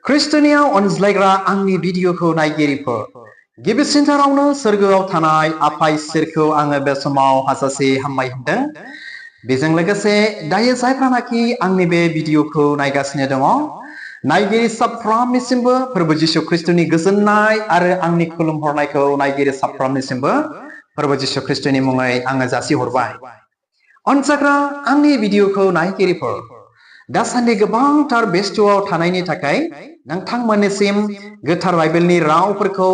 ख्रिस्टनियाव अनज्लायग्रा आंनि भिडिअखौ नायगिरिफोर गिबिसिनथारावनो सोरगोआव थानाय आफा इसोरखौ आङो बे समाव हाजासे हामबाय होनदों। बेजों लोगोसे दायो जायफ्रानाखि आंनि बे भिडिअखौ नायगासिनो दङ नायगिरि साफ्रोमनिसिमबो प्रभु जिशु ख्रिस्टनि गोजोननाय आरो आंनि खुलुमहरनायखौ नायगिरि साफ्रोमनिसिमबो प्रभु जिशु ख्रिस्टनि मुङै आङो जासिहरबाय। अनजाग्रा आंनि भिडिअखौ नायगिरिफोर दासान्दि गोबांथार बेस्थ'आव थानायनि थाखाय नोंथांमोननिसिम गोथार बाइबेलनि रावफोरखौ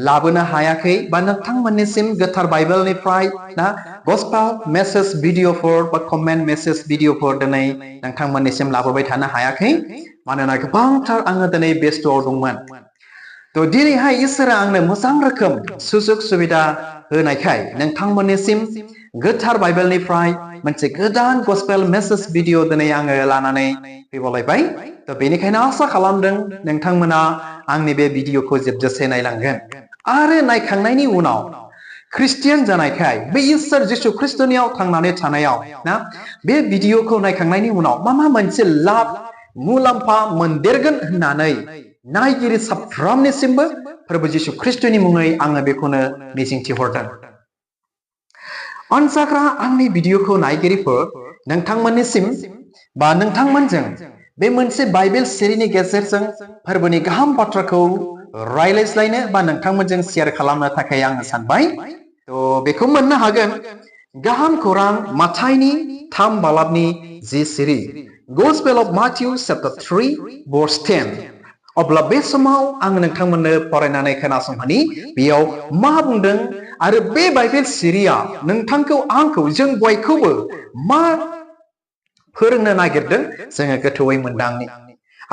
लाबोनो हायाखै बा नोंथांमोननिसिम गोथार बाइबेलनिफ्राय ना गस्पेल मेसेज भिडिअफोर बा कमेन्ट मेसेज भिडिअफोर दिनै नोंथांमोननिसिम लाबोबाय थानो हायाखै मानोना गोबांथार आङो दिनै बेस्थ'आव दंमोन। तो दिनैहाय इसोरा आंनो मोजां रोखोम सुजुग सुबिदा होनायखाय नोंथांमोननिसिम गोथार बाइबेलनिफ्राय मोनसे गोदान गस्पेल मेसेज भिडिअ दिनै आङो लानानै फैबावलायबाय। तो बेनिखायनो आसा खालामदों नोंथांमोना आंनि बे भिडिअखौ जोबजासे नायलांगोन आरो नायखांनायनि उनाव ख्रिस्टियान जानायखाय बे इसोर जिशु ख्रिस्टनियाव थांनानै थानायाव ना बे भिडिअखौ नायखांनायनि उनाव मा मोनसे लाब मुलाम्फा मोनदेरगोन होननानै नायगिरि साफ्रोमनिसिमबो प्रभु जिशु ख्रिस्टनि मुङै आङो बेखौनो मिजिंथिहरदों। अनजाग्रा आंनि भिडिअखौ नायगिरिफोर नोंथांमोननिसिम बा नोंथांमोनजों बे मोनसे बाइबेल सिरिनि गेजेरजों फोरबोनि गाहाम बाथ्राखौ रायज्लायनो बा नोंथांमोनजों शेयार खालामनो थाखाय आङो सानबाय। तो बेखौ मोननो हागोन गाहाम खौरां माथाइनि 3 बालाबनि जि सिरि गस्पेल अफ माथिउ चैप्टार 3 verse 10। अब्ला बे समाव आं नोंथांमोननो फरायनानै खोनासंहोनि बेयाव मा बुंदों आरो बे बाइबेल सिरिया नोंथांखौ आंखौ जों बयखौबो मा फोरोंनो नागिरदों जोङो गोथौयै मोनदांनि।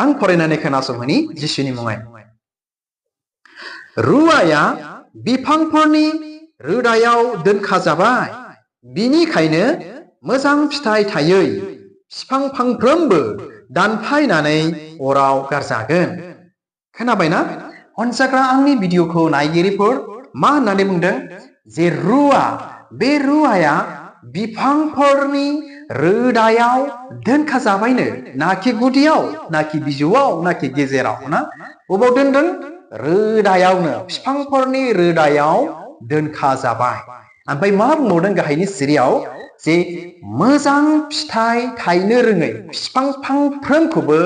आं फरायनानै खोनासंहोनि जिसुनि मुङै। रुवाया बिफांफोरनि रोदायाव दोनखाजाबाय, बिनिखायनो मोजां फिथाइ थायै बिफां फांफ्रोमबो दानफायनानै अराव गारजागोन। खोनाबायना? अनजाग्रा आंनि भिडिअखौ नायगिरिफोर मा होननानै बुंदों जे रुवा बे रुवाया बिफांफोरनि रोदायाव दोनखाजाबायनो, नाखि गुदियाव नाखि बिजौआव नाखि गेजेराव ना बबाव दोनदों? रोदायावनो, बिफांफोरनि रोदायाव दोनखाजाबाय। ओमफ्राय मा बुंबावदों गाहायनि सिरियाव जे मोजां फिथाइ थायनो रोङै बिफां फांफ्रोमखौबो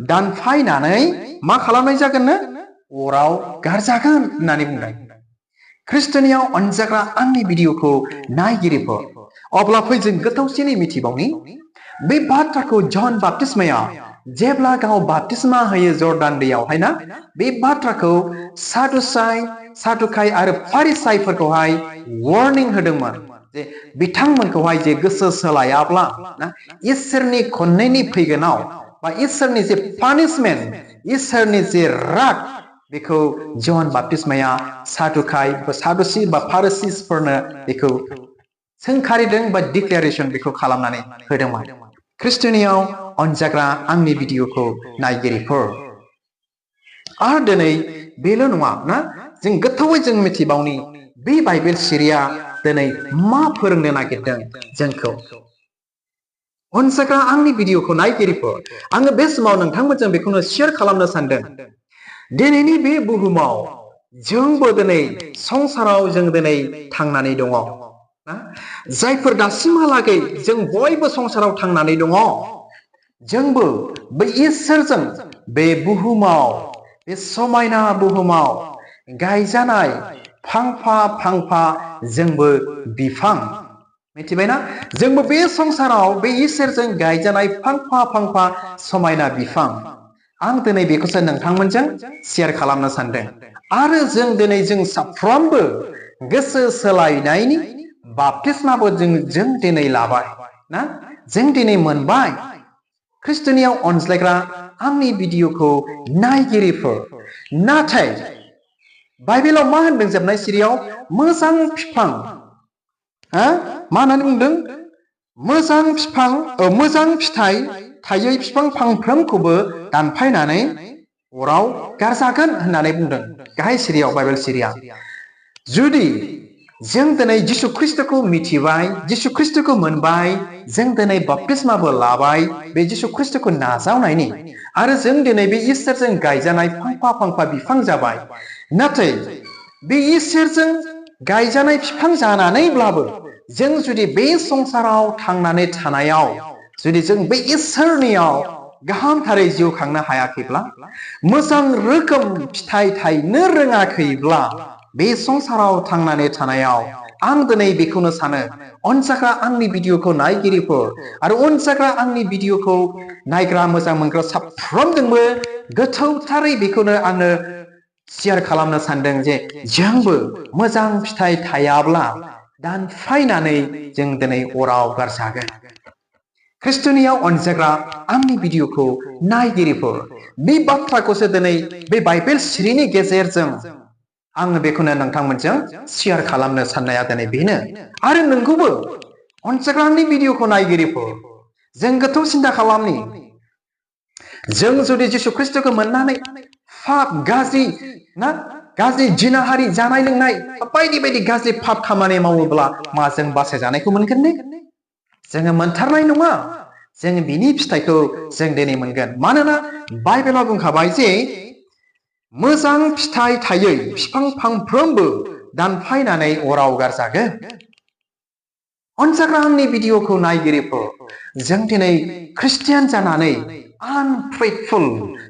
दानफायनानै मा खालामनाय जागोननो? अराव गारजागोन होननानै बुंदों। ख्रिस्टनियाव अनजाग्रा आंनि भिडिअखौ नायगिरिफोर अब्ला फै जों गोथौसिनै मिथिबावनि बे बाथ्राखौ जन बाप्तिस्माया जेब्ला गाव बाप्तिस्मा होयो जर्दान दैयावहाय ना बे बाथ्राखौ सादुकाय आरो फारिसाइफोरखौहाय वार्निं होदोंमोन जे बिथांमोनखौहाय जे गोसो सोलायाब्ला ना इसोरनि खननैनि फैगोनाव बा इसोरनि जे पानिशमेन्ट इसोरनि जे राग बेखौ जन बाप्तिस्माया सादुसि बा फारिसीफोरनो बेखौ सोंखारिदों बा डिक्लेरेसन बेखौ खालामनानै होदोंमोन। ख्रिस्टनियाव अनजाग्रा आंनि भिडिअखौ नायगिरिफोर आरो दिनै बेल' नङा ना जों गोथौयै जों मिथिबावनि बे बाइबेल सिरिया दिनै मा फोरोंनो नागिरदों जोंखौ। अनजाग्रा आंनि भिडिअखौ नायगिरिफोर आङो बे समाव नोंथांमोनजों बेखौनो शेयार खालामनो सानदों। दिनैनि बे बुहुमाव जोंबो दिनै संसाराव जों दिनै थांनानै दङ ना जायफोर दासिमहालागै जों बयबो संसाराव थांनानै दङ जोंबो बे इसोरजों बे बुहुमाव बे समायना बुहुमाव गायजानाय फांफा जोंबो बिफां मिथिबायना जोंबो बे संसाराव बे इसोरजों गायजानाय फांफा समायना बिफां। आं दिनै बेखौसो नोंथांमोनजों शेयार खालामनो सानदों आरो जों दिनै जों साफ्रोमबो गोसो सोलायनायनि बाप्तिस्माबो जों दिनै लाबाय ना जों दिनै मोनबाय। ख्रिस्टनियाव अनज्लायग्रा आंनि भिडिअखौ नायगिरिफोर नाथाय बाइबेलाव मा होनदों जोबनाय सिरियाव मोजां बिफां मा होननानै बुंदों मोजां फिथाइ थायै बिफां फांफ्रोमखौबो दानफायनानै अराव गारजागोन होननानै बुंदों गाहाय सिरियाव बाइबेल सिरिया। जुदि जों दिनै जिसु ख्रिस्टखौ मिथिबाय जिसु ख्रिस्टखौ मोनबाय जों दिनै बाप्तिस्माबो लाबाय बे जिसु ख्रिस्टखौ नाजावनायनि आरो जों दिनै बे इसोरजों गायजानाय फांफा फांफा बिफां जाबाय नाथाय बे इसोरजों गायजानाय बिफां जानानैब्लाबो जों जुदि बे संसाराव थांनानै थानायाव जुदि जों बे इसोरनियाव गाहामथारै जिउ खांनो हायाखैब्ला मोजां रोखोम फिथाइ थायनो रोङाखैब्ला बे संसाराव थांनानै थानायाव आं दिनै बेखौनो सानो अनसाग्रा आंनि भिडिअखौ नायगिरिफोर आरो अनसाग्रा आंनि भिडिअखौ नायग्रा मोजां मोनग्रा साफ्रोमजोंबो गोथौथारै बेखौनो आङो शेयार खालामनो सानदों जे जोंबो मोजां फिथाइ थायाब्ला दानफायनानै जों दिनै अराव गारजागोन ख्रिस्टनियाव अनजाग्रा आंनि भिडिअखौ नायगिरिफोर बे बाथ्राखौसो दिनै बे बाइबेल सिरिनि गेजेरजों आङो बेखौनो नोंथांमोनजों शेयार खालामनो साननाया दिनै बेनो आरो नोंखौबो अनसाग्रा आंनि भिडिअखौ नायगिरिफोर जों गोथौ सिन्था खालामनि जों जुदि जिसु ख्रिस्टखौ मोननानै पाप गाज्रि ना गाज्रि जिनाहारि जानाय लोंनाय बायदि बायदि गाज्रि पाप खामानि मावोब्ला मा जों बासायजानायखौ मोनगोन ने जोङो मोनथारनाय नङा जों बिनि फिथाइखौ जों दिनै मोनगोन मानोना बाइबेलाव बुंखाबाय जे मोजां फिथाइ थायै बिफां फांफ्रोमबो दानफायनानै अराव गारजागोन अनसाग्रा आंनि भिडिअखौ नायगिरिफोर जों दिनै ख्रिस्टियान जानानै आनफेथफुल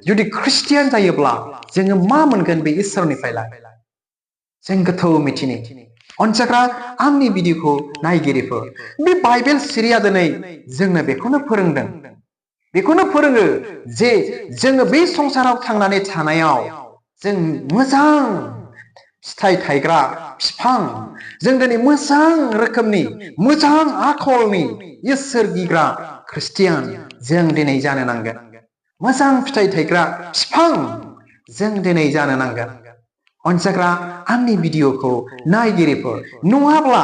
जुदि ख्रिस्टियान जायोब्ला जोङो मा मोनगोन बे इसोरनिफ्रायलाय जों गोथौ मिथिनि अनसाग्रा आंनि भिडिअखौ नायगिरिफोर बे बाइबेल सिरिया दिनै जोंनो बेखौनो फोरोंदों बेखौनो फोरोङो जे जोङो बे संसाराव थांनानै थानायाव जों मोजां फिथाइ थायग्रा बिफां जों दिनै मोजां रोखोमनि मोजां आखलनि इसोर गिग्रा ख्रिस्टियान जों दिनै जानो नांगोन मोजां फिथाइ थायग्रा बिफां जों दिनै जानो नांगोन अनसाग्रा आंनि भिडिअखौ नायगिरिफोर नङाब्ला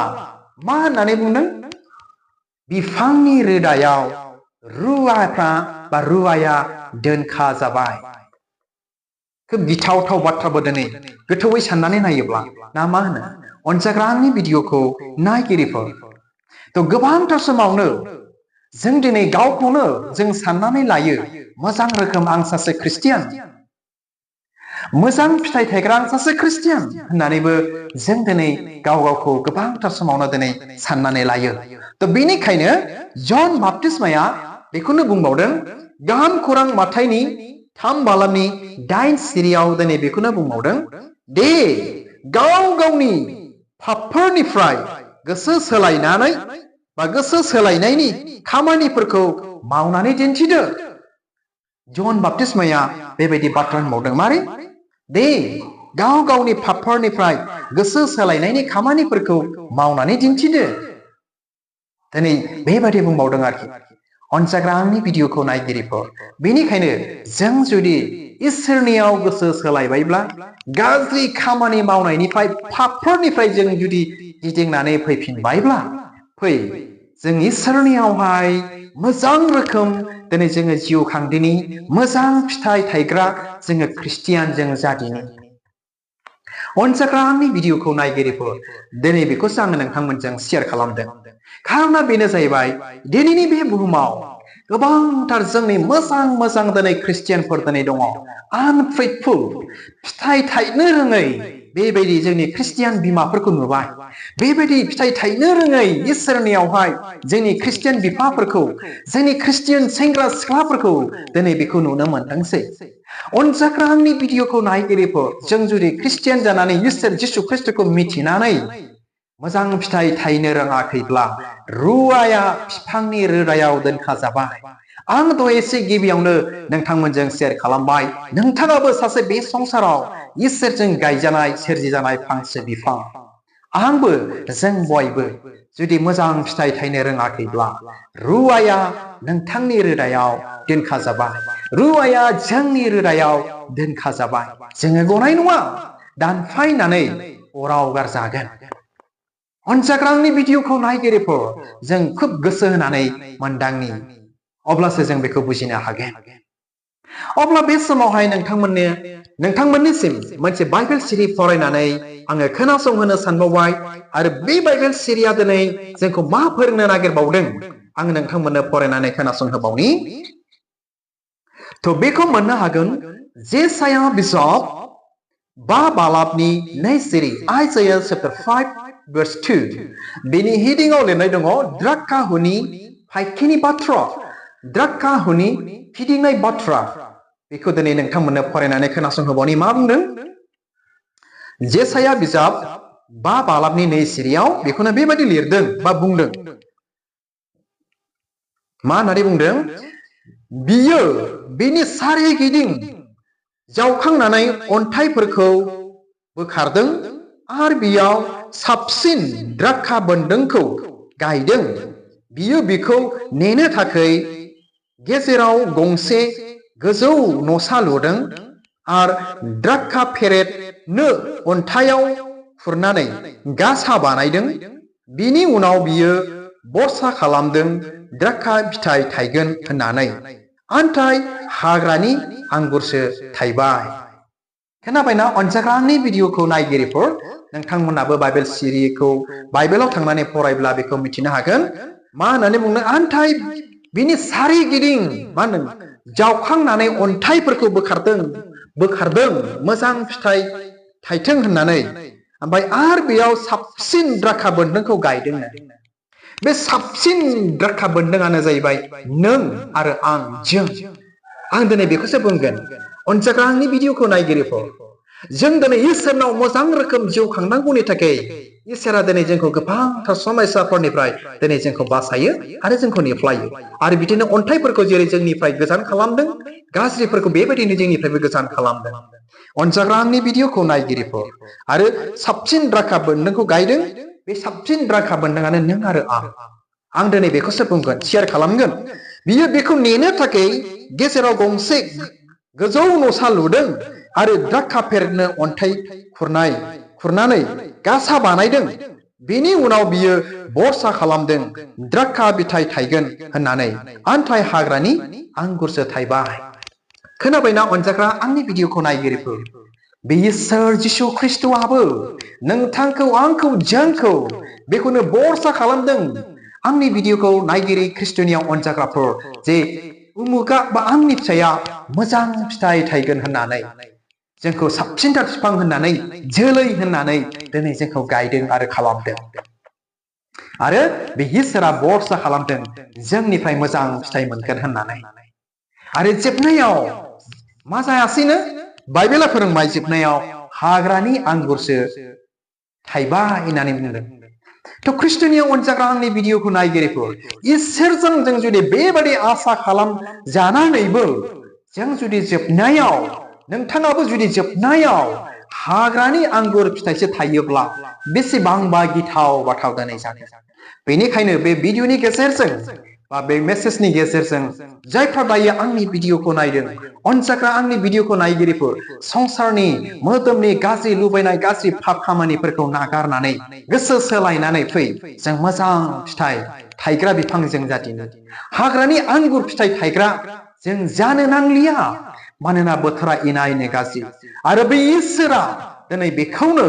मा होननानै बुंदों बिफांनि रोदायाव रुवाया दोनखा जाबाय खोब गिथावथाव बाथ्राबो दिनै गोथौयै साननानै नायोब्ला ना मा होनो अनसाग्रा आंनि भिडिअखौ नायगिरिफोर थ' गोबांथार समावनो जों दिनै गावखौनो जों साननानै लायो मोजां रोखोम आं सासे ख्रिस्टियान मोजां फिथाइ थायग्रा आं सासे ख्रिस्टियान होननानैबो जों दिनै गाव गावखौ गोबांथार समावनो दिनै साननानै लायो थ' बेनिखायनो जन बाप्तिस्माया बेखौनो बुंबावदों गाहाम खौरां माथाइनि 3 बालामनि 8 सिरियाव दिनै बेखौनो बुंबावदों दे गाव गावनि पापफोरनिफ्राय गोसो सोलायनानै बा गोसो सोलायनायनि खामानिफोरखौ मावनानै दिन्थिदो जन बाप्तिस्माया बेबायदि बाथ्रा होनबावदों मारै दे गाव गावनि पापफोरनिफ्राय गोसो सोलायनायनि खामानिफोरखौ मावनानै दिन्थिदो दिनै बेबायदि बुंबावदों आरोखि अनसाग्रा आंनि भिडिअखौ नायगिरिफोर बेनिखायनो जों जुदि इसोरनियाव गोसो सोलायबायब्ला गाज्रि खामानि मावनायनिफ्राय पापफोरनिफ्राय जों जुदि गिदिंनानै फैफिनबायब्ला फै जों इसोरनियावहाय मोजां रोखोम दिनै जोङो जिउ खांदिनि मोजां फिथाइ थायग्रा जोङो ख्रिस्टियान जों जादिनि अनसाग्रा आंनि भिडिअखौ नायगिरिफोर दिनै बेखौसो आङो नोंथांमोनजों शेयार खालामदों खारना बेनो जाहैबाय दिनैनि बे बुहुमाव गोबांथार जोंनि मोजां मोजां दिनै ख्रिस्टियानफोर दिनै दङ आनफेथफुल फिथाइ थायनो रोङै बेबायदि जोंनि ख्रिस्टियान बिमाफोरखौ नुबाय बेबायदि फिथाइ थायनो रोङै इसोरनियावहाय जोंनि ख्रिस्टियान बिफाफोरखौ जोंनि ख्रिस्टियान सेंग्रा सिख्लाफोरखौ दिनै बेखौ नुनो मोनदोंसै अनसाग्रा आंनि भिडिअखौ नायगिरिफोर जों जुदि ख्रिस्टियान जानानै इसोर जिसु ख्रिस्टखौ मिथिनानै मोजां फिथाइ थायनो रोङाखैब्ला रुवाया बिफांनि रोदायाव दोनखाजाबाय आं दहाय एसे गिबियावनो नोंथांमोनजों शेयार खालामबाय नोंथाङाबो सासे बे संसाराव इसोरजों गायजानाय सोरजिजानाय फांसे बिफां आंबो जों बयबो जुदि मोजां फिथाइ थायनो रोङाखैब्ला रुवाया नोंथांनि रोदायाव दोनखाजाबाय रुवाया जोंनि रोदायाव दोनखाजाबाय जोङो गनाय नङा दानफायनानै अराव गारजागोन अनसाग्रा आंनि भिडिअखौ नायगिरिफोर जों खोब गोसो होनानै मोनदांनि अब्लासो जों बेखौ बुजिनो हागोन अब्ला बे समावहाय नोंथांमोननिसिम मोनसे बाइबेल सिरि फरायनानै आङो खोनासंहोनो सानबावबाय आरो बे बाइबेल सिरिया दिनै जोंखौ मा फोरोंनो नागिरबावदों आं नोंथांमोननो फरायनानै खोनासंहोबावनि थ' बेखौ मोननो हागोन जेसाया बिजाब 5 बालाबनि 2 सिरि आइजाया चैप्टार 5 verse 2 बेनि हेडिंआव लिरनाय दङ द्राक्षाहुनि फाइखिनि बाथ्रा द्राक्षाहुनि फिदिंनाय बाथ्रा बेखौ दिनै नोंथांमोननो फरायनानै खोनासंहोबावनि मा बुंदों जेसाया बिजाब 5 बालाबनि 2 सिरियाव बेखौनो बेबायदि लिरदों बा बुंदों मा होननानै बुंदों बियो बेनि सारिगिदिं जावखांनानै अन्थाइफोरखौ बोखारदों आरो बियाव साबसिन द्राक्षा बोन्दोंखौ गायदों बियो बिखौ नेनो थाखाय गेजेराव गंसे गोजौ न'सा लुदों आरो द्राक्षा फेरेदनो अन्थायाव खुरनानै गासा बानायदों बिनि उनाव बियो बरसा खालामदों द्राक्षा फिथाइ थायगोन होननानै आन्थाय हाग्रानि आंगुरसो थायबाय खोनाबायना अनजाग्रा आंनि भिडिअखौ नायगिरिफोर नोंथांमोनाबो बाइबेल सिरिखौ बाइबेलाव थांनानै फरायब्ला बेखौ मिथिनो हागोन मा होननानै बुंदों आन्थाय बिनि सारिगिदिं मा होनदों जावखांनानै अन्थाइफोरखौ बोखारदों मोजां फिथाइ थायथों होननानै ओमफ्राय आरो बेयाव साबसिन द्राक्षा बोन्दोंखौ गायदों बे साबसिन द्राक्षा बोन्दोंआनो जाहैबाय नों आरो आं दिनै बेखौसो बुंगोन अनजाग्रा आंनि भिडिअखौ नायगिरिफोर जों दिनै इसोरनाव मोजां रोखोम जिउ खांनांगौनि थाखाय इसोरा दिनै जोंखौ गोबांथार समस्याफोरनिफ्राय दिनै जोंखौ बासायो आरो जोंखौ नेफ्लायो आरो बिदिनो अन्थाइफोरखौ जेरै जोंनिफ्राय गोजान खालामदों गाज्रिफोरखौ बेबायदिनो जोंनिफ्रायबो गोजान खालामदों अनजाग्रा आंनि भिडिअखौ नायगिरिफोर आरो साबसिन द्राक्षा बोन्दोंखौ गायदों बे साबसिन द्राक्षा बोन्दोंआनो नों आरो आं दिनै बेखौसो बुंगोन शेयार खालामगोन बियो बेखौ नेनो थाखाय गेजेराव गंसे गोजौ न'सा लुदों आरो द्राक्षा फेरेदनो अन्थाइ खुरनानै गासा बानायदों बेनि उनाव बियो बरसा खालामदों द्राक्षा फिथाइ थायगोन होननानै आन्थाय हाग्रानि आंगुरसो थायबाय खोनाबायना अनजाग्रा आंनि भिडिअखौ नायगिरिफोर बे इसोर जिसु ख्रिस्ट'आबो नोंथांखौ आंखौ जोंखौ बेखौनो बरसा खालामदों आंनि भिडिअखौ नायगिरि ख्रिस्ट'नियाव अनजाग्राफोर जे उमुगा बा आंनि फिसाया मोजां फिथाइ थायगोन होननानै जोंखौ साबसिनथार बिफां होननानै जोलै होननानै दिनै जोंखौ गायदों आरो खालामदों आरो बे इसोरा बरसा खालामदों जोंनिफ्राय मोजां फिथाइ मोनगोन होननानै आरो जोबनायाव मा जायासैनो बाइबेला फोरोंबाय जोबनायाव हाग्रानि आंगुरसो थायबाय होननानै बुंदों थ' ख्रिस्ट'नियाव अनजाग्रा आंनि भिडिअखौ नायगिरिफोर इसोरजों जों जुदि बेबादि आसा खालाम जानानैबो जों जुदि जोबनायाव नोंथाङाबो जुदि जोबनायाव हाग्रानि आंगुर फिथाइसो थायोब्ला बेसेबांबा गिथाव बाथाव दिनै जागोन बेनिखायनो बे भिडिअनि गेजेरजों बा बे मेसेजनि गेजेरजों जायफ्रा दायो आंनि भिडिअखौ नायदों अनजाग्रा आंनि भिडिअखौ नायगिरिफोर संसारनि मोदोमनि गाज्रि लुबैनाय गाज्रि पाप खामानिफोरखौ नागारनानै गोसो सोलायनानै फै जों मोजां फिथाइ थायग्रा बिफां जों जादिनि हाग्रानि आंगुर फिथाइ थायग्रा जों जानो नांलिया मानोना बोथोरा इनायनो गाज्रि आरो बे इसोरा दिनै बेखौनो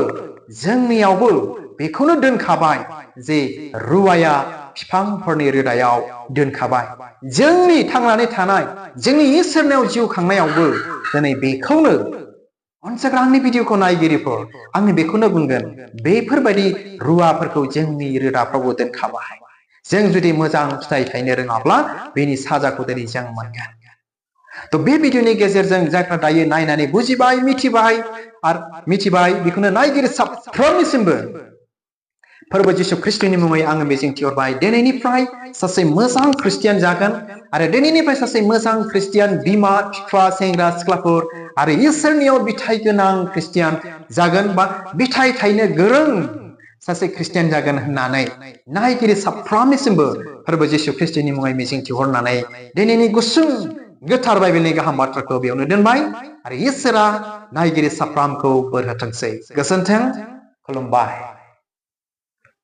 जोंनियावबो बेखौनो दोनखाबाय जे रुवाया बिफांफोरनि रोदायाव दोनखाबाय जोंनि थांनानै थानाय जोंनि इसोरनाव जिउ खांनायावबो दिनै बेखौनो अनजाग्रा आंनि भिडिअखौ नायगिरिफोर आङो बेखौनो बुंगोन बेफोरबायदि रुवाफोरखौ जोंनि रोदाफ्रावबो दोनखाबाय जों जुदि मोजां फिथाइ थायनो रोङाब्ला बेनि साजाखौ दिनै जों मोनगोन थ' बे भिडिअनि गेजेरजों जायफ्रा दायो नायनानै बुजिबाय मिथिबाय बेखौनो नायगिरि साफ्रोमनिसिमबो फोरबो जिसु ख्रिस्ट'नि मुङै आङो मिजिंथिहरबाय दिनैनिफ्राय सासे मोजां ख्रिस्टियान जागोन आरो दिनैनिफ्राय सासे मोजां ख्रिस्टियान बिमा बिफा सेंग्रा सिख्लाफोर आरो इसोरनियाव बिथाइ गोनां ख्रिस्टियान जागोन बा बिथाइ थायनो गोरों सासे ख्रिस्टियान जागोन होननानै नायगिरि साफ्रोमनिसिमबो फोरबो जिसु ख्रिस्ट'नि मुङै मिजिंथिहरनानै दिनैनि गुसुं गोथार बाइबेलनि गाहाम बाथ्राखौ बेयावनो दोनबाय आरो इसोरा नायगिरि साफ्रोमखौ बोर होथोंसै गोजोन्थों खुलुमबाय